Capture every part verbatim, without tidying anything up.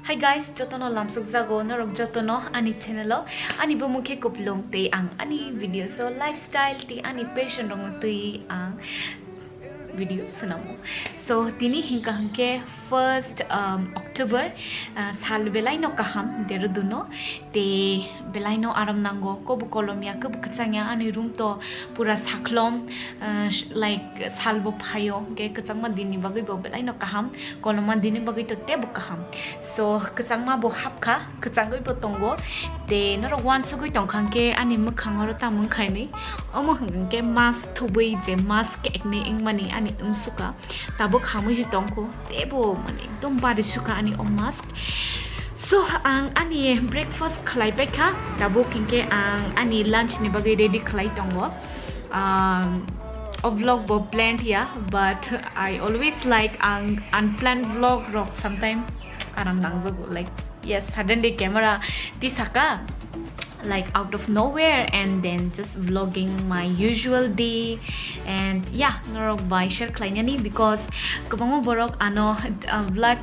Hi guys, jotono lamsuk jago norok jotono ani channel o. Ani bumung khe Kupulung tei ang ani video so lifestyle tei ani passion rokno twi ang video swnamo. So tini hingka hingke first, um, October, uh, sal belai no kaham Dehradun no. Te belai no aram nango, kobo kolom ya, kobo kwchang ya, ani room to pura saklom, uh, sh-, like sal bo phaio, hingke kwchangma din ni bagwi bo belai no kaham, koloma din ni bagwi to tebo kaham. So kwchangma bo hapkha, kwchangwi bo tongo. Te norok wansugwi tongkha hingke ani mwkhang oro tamo wngkha hinwi, omo hingke mask thubwi je mask ekni wngmani ani wngsuka. Tabuk hamwi se tongkho, tebo mane ekdom bari sukha ani o mask. So ang ani breakfast khlai paikha, tabuk hinkhe ang ani lunch ni bagwi ready khlai tongo. Um, o vlog bo planned ya, but I always like ang unplanned vlog rok sometime aram langjago, like, yes, suddenly camera tisaka, like, out of nowhere, and then just vlogging my usual day. And yeah, norok bai share khlainani, because kwbangma borok ano, uh, vlog,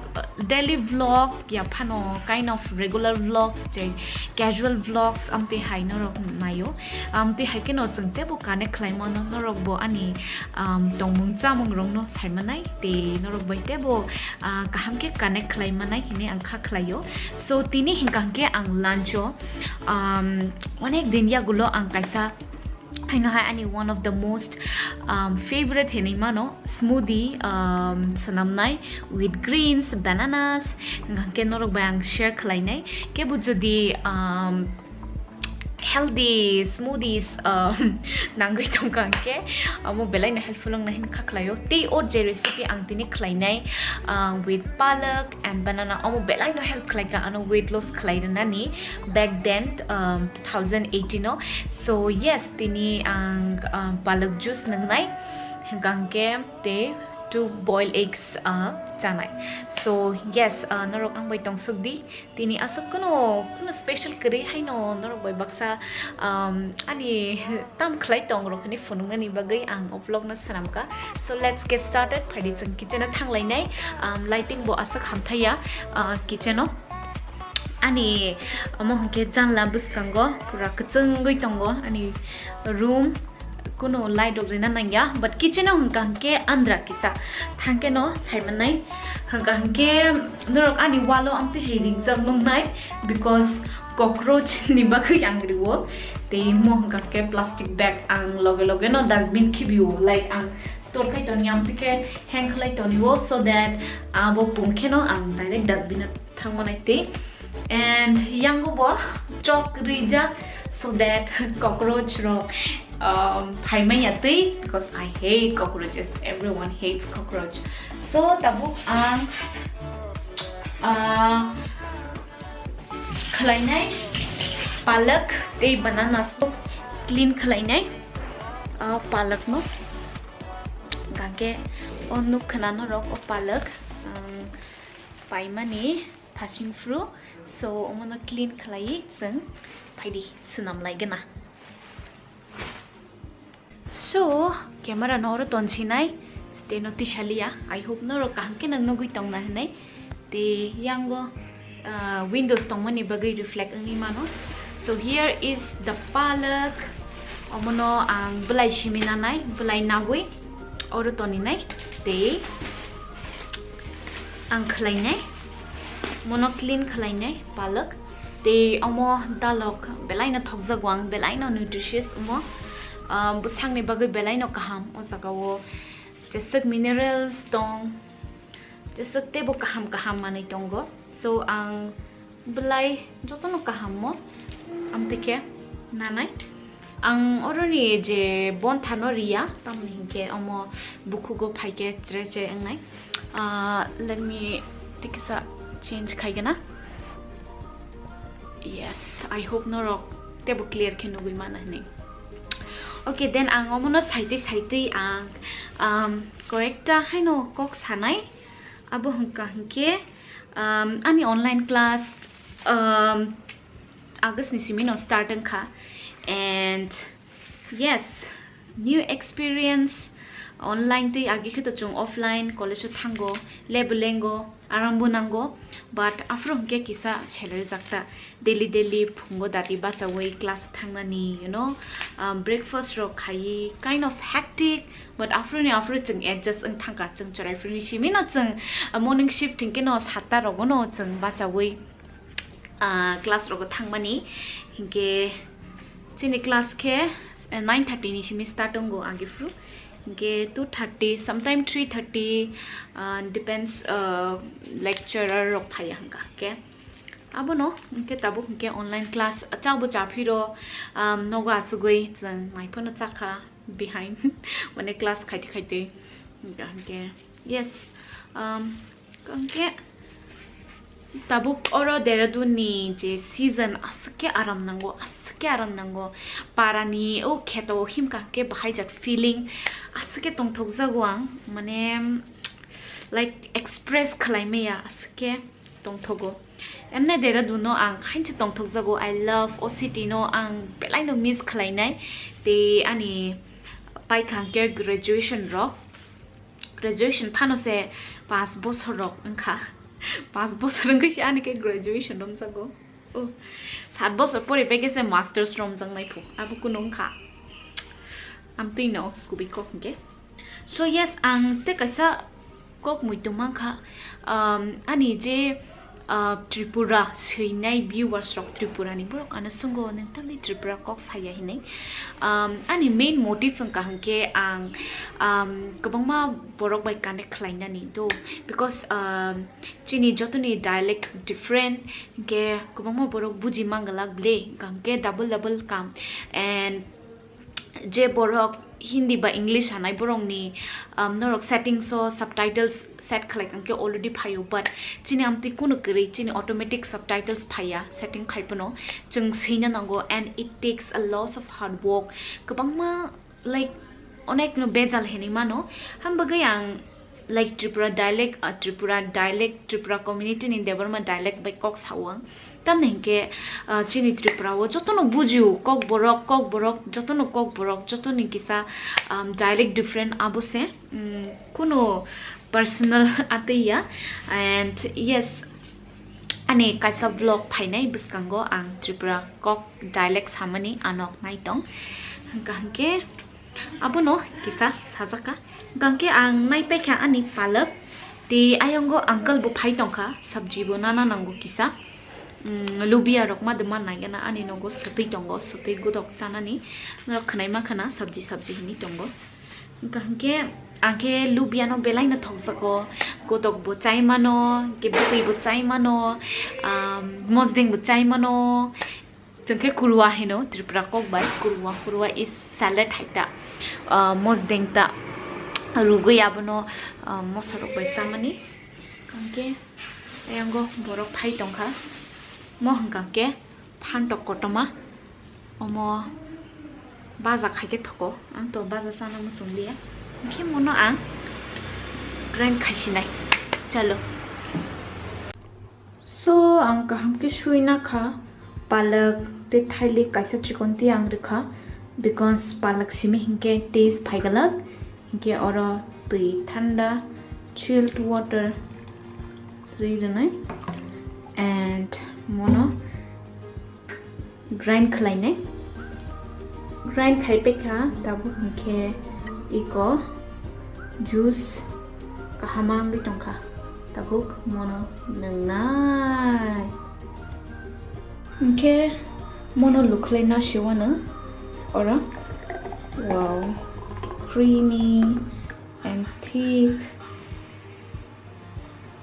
daily vlog ya phano kind of regular vlogs, je casual vlogs amtwi hai norok naio. Amtwi hai kheno chwng tebo connect khlai mano, norok bo ani, um, tongmung chamung rokno sai manai, tei norok bai tebo, uh, kaham khe connect khlai manai hinwi ang kha khlaio. So tini hingka hingke ang lunch o, um, onek din yagulo ang kaisa haino hai ani one of the most, um, favorite hinwi mano smoothie, um, swnamnai with greens, bananas, hingke norok bai ang share khlainai. Kebo jodi, um, healthy smoothies, um, nangwi tongkha hingke, omo belai no helpful wngna hin kha khlaio. Tei o je recipe ang tini khlainai, um, with palak and banana, omo belai no help khlaikha ano weight loss khlai rwnani back then, um, two thousand eighteen o. So yes, tini ang, um, palak juice nwngnai, hingka hingke tei two boiled eggs, uh, chanai. So yes, uh, norok ang bai tongsuk di, tini aswk kuno, kuno special kwrwi haino norok bai baksa, um, ani tam khlai tong rok hwnwi phunuknani bagwi ang o vlog no swnamkha. So let's get started, phaidi chwng kitchen o thanglainai. Um, lighting bo aswk hamthaiya, uh, kitchen o. Ani omo hwnkhe janla bwskango pura kwchwngwi tongo ani room, kuno light rok rina nangya, but kitchen o hwnkha hwnkhe andra kisa thangkhe no saimanai, hwnkha hwnkhe norok ani wall o amtwi hai ringjak nuknai, because cockroach ni bagwi ang rio, tei mo hwnkha hwnkhe plastic bag ang loge loge no dustbin khibio, like ang store khai toni amtwi khe hang khlai tonio, so that abo pung kheno ang direct dustbin o thangmanai tei. And yango bo chok rijak, so that cockroach rok, um, phaimaya tei, because I hate cockroaches, everyone hates cockroach. So tabuk ang, uh, khlainai palak tei banana soup clean khlainai, uh, palak no. Gangke o nuk khna norok o palak, um, paimani thasing phru. So omono clean khlai chwng phaidi swnam lai gana. So camera no oro tonsinai, steno tisaliya. I hope norok kaham khe nang nugui tongna hinai. Tei yango, ah, windows tongmani bagwi reflect wngwi mano. So here is the palak. Omono ang belai simi nanai, belai nagwi oro toninai. Tei ang khlainai, mono clean khlainai palak. Tei omo dalok belai no thokjago ang, belai no nutritious omo. Ah, bwsakni bagwi belai no kaham o jaga o. Jeswk minerals tong, jeswk teibo kaham kaham manwi tongo. So ang belai jotono kaham mo, amtwi khe nanai. Ang oroni je bontha no riya, tamni hinkhe omo bukhugo phaikhe chre chre wngnai. Ah, let me tikisa change khaigana. Yes, I hope norok teibo clear khe nugui mana hinwi. Okay, then ang omono saitwi saitwi ang, um, koyekta haino kok sanai. Abo hwnkha hwnkhe, um, ani online class, um, August ni simi no start wngkha, and yes, new experience, Online tei agi khe to chwng offline college o thango, lebo lengo, arambo nango, but aphuru hwnkhe kisa salary jakta daily daily phungo dati bachawi class thangnani, you know, um, breakfast rok khai, kind of hectic, but aphuru ni aphuru chwng adjust wng thangkha, chwng chwrai phuru ni simi no chwng, uh, morning shift hwnkhe no satta rogo no chwng bachawi ah, class rogo thangmani. Hinkhe chini class khe, eh, nine thirty ni simi start wngo agi phuru. Hinkhe two thirty, sometime three thirty, ah, depends, ah, lecturer rok phaiya hwnkha. Hinkhe abono hinkhe tabuk hinkhe online class chabo chaphiro, um, nogo asugwi chwng mai phano chakha behind, mane class khaite khaite. Hinkhe, hinkhe, yes, um, hinkhe tabuk oro Dehradun ni je season aswk khe aram nango, aswk khe aram nango. Para ni o kheto himkha hwnkhe bahai jat feeling aswk khe tongthokjago ang, mane, like, express khlai maya aswk khe tongthogo. Emne Dehradun no ang hainse tongthokjago, I love o city no, ang belai no miss khlainai. Tei ani paikha hwnkhe graduation rok. Graduation phano se paanch bosor rok wngkha. Paanch bosor wngkhe se ani khe graduation romjago. Oh, sat bosor pore bai khe se masters romjaknai pho. Abo kunu wngkha. Amtwi no kubui kok hwnkhe. So yes, ang tei kaisa kok muitu mankha. Um, ani je ah, Tripura swinai viewers rok Tripura ni borok ano swngo, "Nwng tamni Tripura kok saya?" hinwi. Um, ani main motive wngkha hwnkhe ang, um, kwbangma borok bai connect khlainani do, because, um, chini jotoni dialect different, hwnkhe kwbangma borok buji mangalak ble, hwnkhe double double kam, and je borok Hindi ba English hanai borokni, um, norok settings o subtitles set khlai kha hwnkhe already phaio, but chini amtwi kunu kwrwi, chini automatic subtitles phaiya setting khai phano, chwng swina nango, and it takes a lots of hard work, kwbangma, like, onek no bejal hinwi mano, hambagwi ang, like, Tripura dialect, uh, Tripura dialect, Tripura community ni Debbarma dialect bai kok sao ang. Tamni hinkhe, uh, chini Tripura o jotono bujio, kok borok, kok borok, jotono kok borok, jotoni kisa, um, dialect different abo se, um, kuno personal atwi ya. And yes, ani kaisa vlog phainai bwskango ang Tripura kok dialect samani anok naitong. Hwnkha hwnkhe, abono kisa sajak kha. Hwnkhe ang naipaikha ani palak. Tei ayongo uncle bo phai tongkha, sabji bo nana nango kisa. Mm, lubia rok ma dwma naigana ani nogo swtwi tongo, swtwi godok chanani. Norok khwnai mankha na sabji, sabji hinwi tongo. Hwnkha hwnkhe ang khe lubia no belai no thokjago. Godok bo chai mano, hwnkhe bwtwi bo chai mano, um, mosdeng bo chai mano. Chwng khe kurwa hino Tripura kok bai, kurwa, kurwa is salad hai ta, ah, mosdeng ta rugwi abono, ah, moso rok bai chamani. Hwnkhe ayang o borok phai tongkha, mo hwnkha khe phantok kotorma, omo baja khai khe thoko, ang to baja chana muchung liya, hwnkhe mono ang grind khai sinai. Chalo. So, ang kaham khe sui nakha, palak tei thailik kaisa chikon tei ang rwkha, because palak simi hinkhe taste phaigalak, hinkhe oro twi thanda, chilled water twi rwnai, and mono grind khlainai. Grind khai paikha, tabuk hinkhe iko juice kaham wngwi tongkha, tabuk mono nwngnai. Hinkhe mono lukhlai na siwano oro, wow, creamy and thick.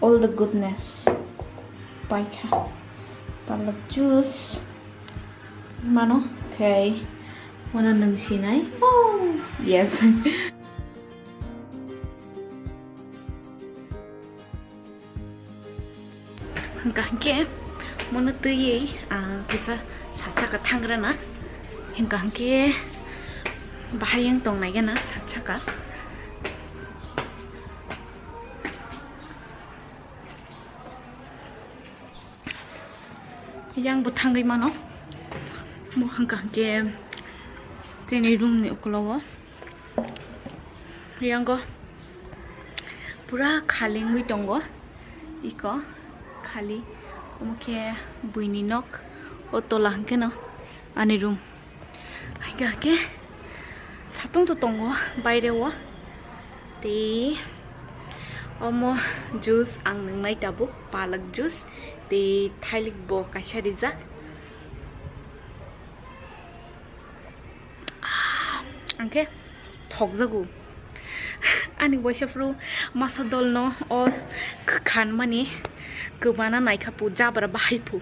All the goodness paikha. Palak juice mano khai mano nwng sinai. Oh, yes. Hwnkha hwnkhe mono twiwi ang kisa sacha ka thangrana. Hwnkha hwnkhe bahai wng tongnai gana sacha ka. Yang bo thangwi mano. Mo hwnkha hwnkhe chini room ni ukologo. Yango pura khali wngwi tongo, iko khali. Omo khe buini nok, o tola hwnkhe no ani room. Hwnkhe hwnkhe satung to tongo baire o. Tei omo juice ang nwngnai tabuk, palak juice. Tei thailik bo kaisa rijak. Ah, hwnkhe thokjago. Ani waisa phuru masa dolno o khanmani kwbana naikha pu, jabra bahai pu.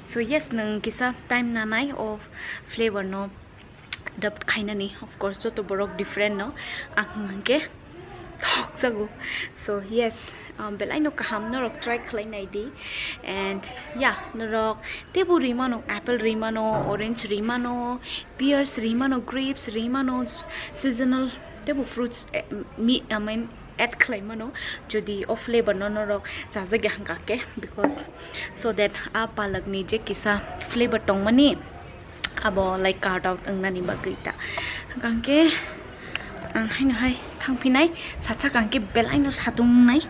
So yes, nwng kisa time nanai o flavor no adapt khainani. Of course, joto borok different no, ang hwnkhe thokjago. So yes, um, belai no kaham, norok try khlai nai di. And yeah, norok teibo rimano, apple rimano, orange rimano, pears rimano, grapes rimano, seasonal teibo fruits, eh, mi, I mean, add khlai mano, jodi o flavor no norok chajak ya hwnkha khe, because so that a palak ni je kisa flavor tongmani, abo like cut out wngnani bagwi ta. Hwnkhe ang haino hai thangphinai, sacha kangkhe belai no satung wngnai,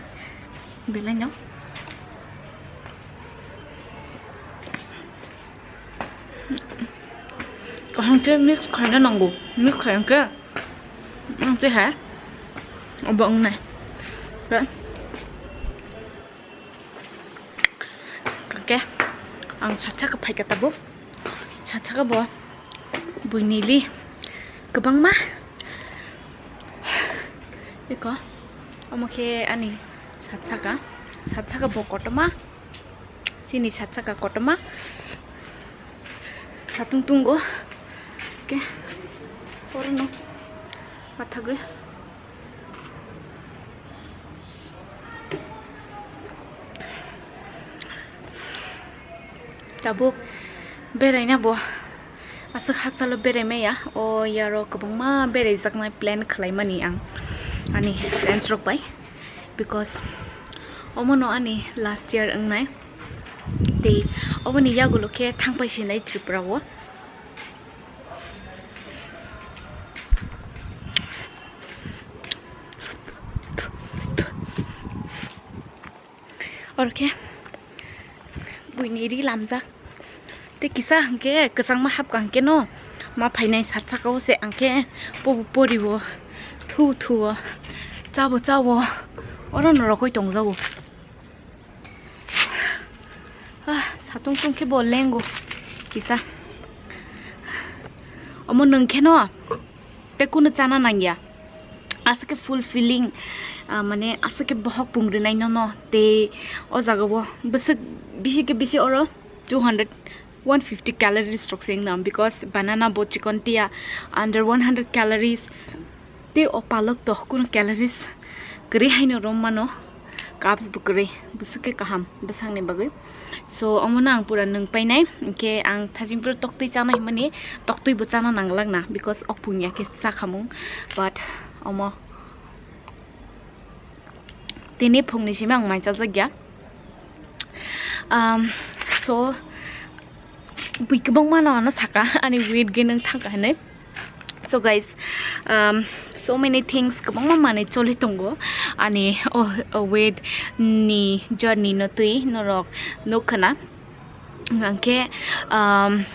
belai no. Kaham khe mix khaina nango, mix khaina khe ang twi hai obo wngnai. Khe ang sacha khe phaikha tabuk, sacha khe bo buini li kwbangma. Eko omo khe ani sacha kha, sacha khe bo kotorma, chini sacha kha kotorma. Satung tungo. Khe oro no mathagwi. Tabuk beraina bo aswk hakchalo berai maya. O yaro kwbangma beraijaknai plan khlaimani ang ani friends rok bai, because omono ani last year wngnai. Tei oboni yagulo khe thangpai sinai Tripura o. Oro khe buini ri lamjak. Tei kisa hwnkhe kwchangma hapkha hwnkhe no ma phainai sat saka o se, hwnkhe pobo poribo thu thu o, chabo chao, oro no rokoi tongjago. Ah, satung tung khe bo lengo kisa. Omo nwng khe no tei kunu chana nangya. Aswk khe fulfilling, ah, mane aswk khe bohok pung rwnai nono. Tei o jaga o bwswk bisi khe bisi oro two hundred, one fifty calories rok se wngna, because banana bo chikon tia under one hundred calories. Tei o palok to kunu calories kwrwi haino rom mano, carbs bo kwrwi, bwswk khe kaham bwsakni bagwi. So omono ang pura nwng painai, hwnkhe ang thajingphuru toktwi chana himani, toktwi bo chana nanglak na, because okpung ya khe chakhamung, but omo tini phungni simi ang mai chajak ya. Um, so bui kwbangma no ano saka ani weight gain wng thangkha hinwi. So guys, um, so many things, kwbangma manwi choli tongo ani o, o weight ni journey no twi norok nukha na. Hwnkhe, um,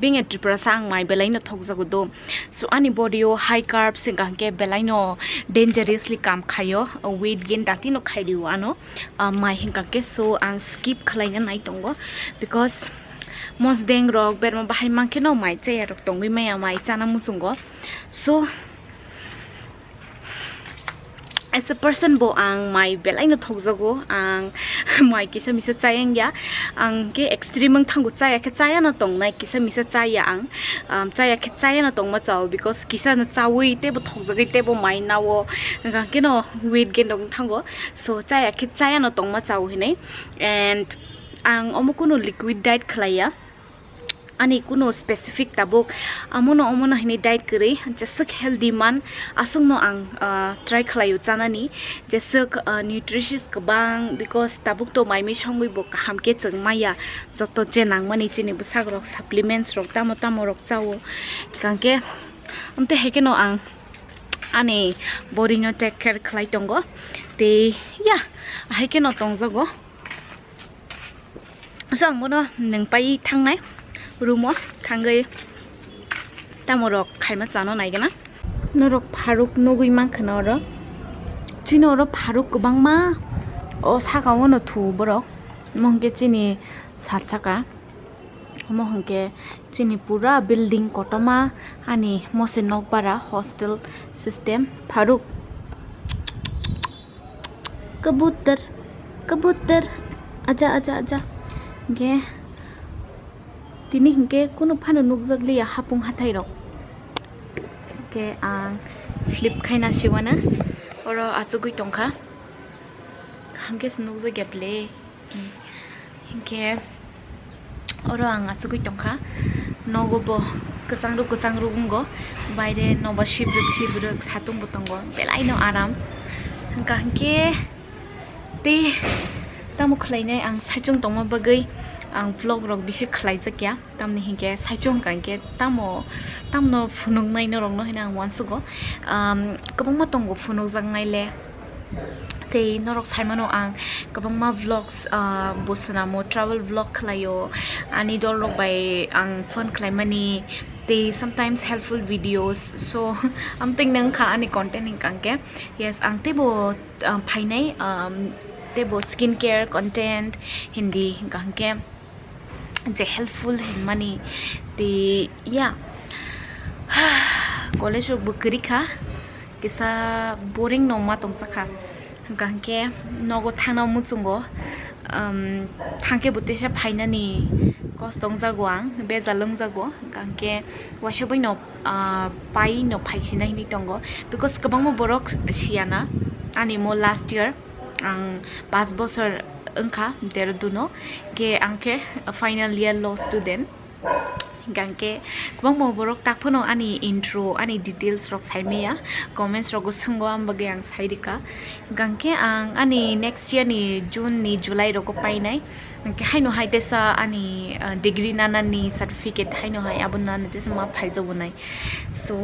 being a Tiprasa ang mai belai no thokjago do. So ani body o high carbs hwnkha hwnkhe belai no dangerously kam khaio, weight gain dati no khai rio ano, uh, mai hwnkha hwnkhe. So ang skip khlaina nai tongo, because mosdeng rok berma bahai mankhe no mai chaya rok tongwi maya, mai chana muchungo. So as a person bo ang mai belai no thokjago, ang mai kisa misa chayang ya, ang khe extreme wng thango, chaya khe chaya no tongnai, kisa misa chaya ang, um, chaya khe chaya no tongma chao, because kisa no chawi teibo thokjagwi teibo mai nao, hwnkha khe no weight gain rok wng thango. So chaya khe chaya no tongma chao hinwi, and ang omo kunu liquid diet khlaiya. Ani kunu specific tabuk amono omono hinwi diet kwrwi, jeswk healthy man aswkno ang, ah, try khlaio chanani, jeswk, ah, nutritious kwbang, because tabuk to mai mui songwi bo kaham khe chwng maya, joto je nangmani chini bwsak rok supplements rok tamo tamo rok chao, hwnkhe amtwi hai kheno ang Ani body no take care khlai tongo. Tei ya, ahai khe no tongjago. So ang bono nwng pai thangnai room o thangwi tamo rok khaima chano naigena. Norok pharuk nugwi mankha na oro. Chini oro pharuk kwbangma. O saka o no thu borok. Omo hwnkhe chini sat saka. Omo hwnkhe chini pura building kotorma ani mose nokbara hostel system pharuk. Kabutar, kabutar, aja, aja, aja. Hwnkhe tini hwnkhe kunu phano nukjakliya hapung hathairok. Hwnkhe ang flip khaina siwana oro achugwi tongkha. Kaham khe se nukjakya bele. Hinkhe oro ang achugwi tongkha. Nogo bo kwchang ruk kwchang ruk wngo. Baire noba sibrwk sibrwk satung bo tongo. Belai no aram. Hwnkha hinkhe tei tamo khlainai ang saichung tongma bagwi ang vlog rok bisi khlaijakya. Tamni hinkhe saichung hwnkha hinkhe tamo, tamno phunuknai norokno hino ang uansugo. Um, kwbangma tongo phunukjaknai le. Tei norok saimano ang kwbangma vlogs, ah, bo swnamo, travel vlog khlaio, ani dol rok bai ang fun khlaimani, tei sometimes helpful videos. So, amtwing nang kha ani content hwnkha hinkhe. Yes, ang teibo, ah, phainai, um, teibo skin care content hindi hwnkha hinkhe je helpful hinmani. Tei ya, college rok bo kwrwi kha, kisa boring no ma tongsa kha. Hwnkha hinkhe nogo thangna muchungo, um, thangkhe bo teisa phainani kosto wngjago ang, bejal wngjago. Hwnkha hinkhe waisa bai no, ah, pai no phaisinai hinwi tongo, because kwbangma borok siyana ani mo last year. Ang pas bosor wngkha Dehradun o, khe ang khe final year law student. Hingkha khe kwbangma borok tak phano ani intro, ani details rok sai maya, comments rogo swngo, ang bagwi ang sai rikha. Hingkha khe ang ani next year ni June ni July rogo painai. Hingkhe haino hai teisa ani, ah, degree nanani certificate haino hai abo nani teisa ma phaijago nai. So,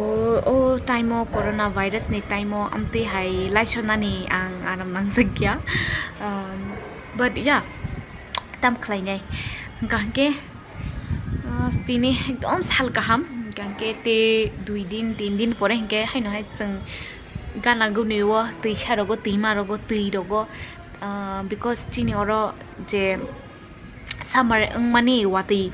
o time o corona virus ni time o amtwi hai laisonani ang aram nangjak ya. Um, but yeah, tam khlainai. Hingkha hinkhe, uh, tini ekdom sal kaham. Hingkha hinkhe te dui din, tin din pore hinkhe haino hai chwng gana guni o twi sa rogo, twi ma rogo, twi rogo. Uh, because chini oro je summer wngmani watwi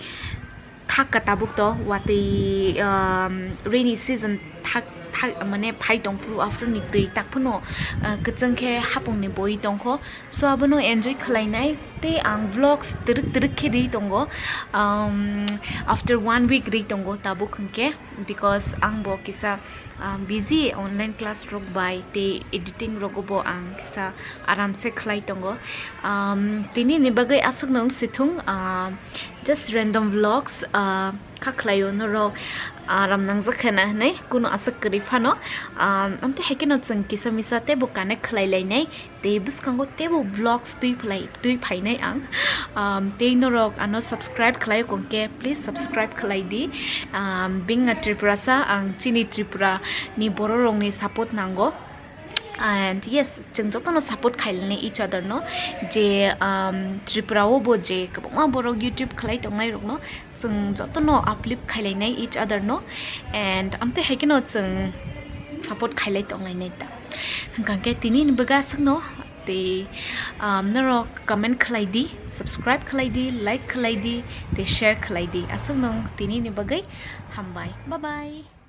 thak ka tabuk to watwi, um, rainy season thak, thak, mane phai tong phuru, aphuru ni twi tak phano, uh, kwchwng khe hapung ni boi tong kho. So abono enjoy khlai nai tei ang vlogs twrwk twrwk khe ri tongo, um, after one week ri tongo tabuk hwnkhe, because ang bo kisa, um, busy online class rok bai tei editing rogo bo ang kisa aram se khlai tongo. Um, tini ni bagwi aswk nung sithung, um, just random vlogs, uh, kha khlaio norok, uh, aram nangjak khe na hinwi kunu aswk kwrwi phano. Um, amtwi hai kheno chwng kisa misa teibo connect khlai lainai tei bwskango teibo vlogs twi phlai, twi phainai ang. Um, tei norok ano subscribe khlai kong khe please subscribe khlai di. Um, being a Tripurasa, ang chini Tripura ni borok rok ni support nango. And yes, chwng jotono support khailani each other no, je, um, Tripura o bo je kwbangma borok YouTube khlai tongnai rokno chwng jotono uplift khailainai each other no, and amtwi hai kheno chwng support khailai tonglainai ta. Hwnkha khe tini ni bagwi aswkno tei, um, norok comment khlai di, subscribe khlai di, like khlai di, tei share khlai di. Aswkno tini ni bagwi hambai. Bye bye.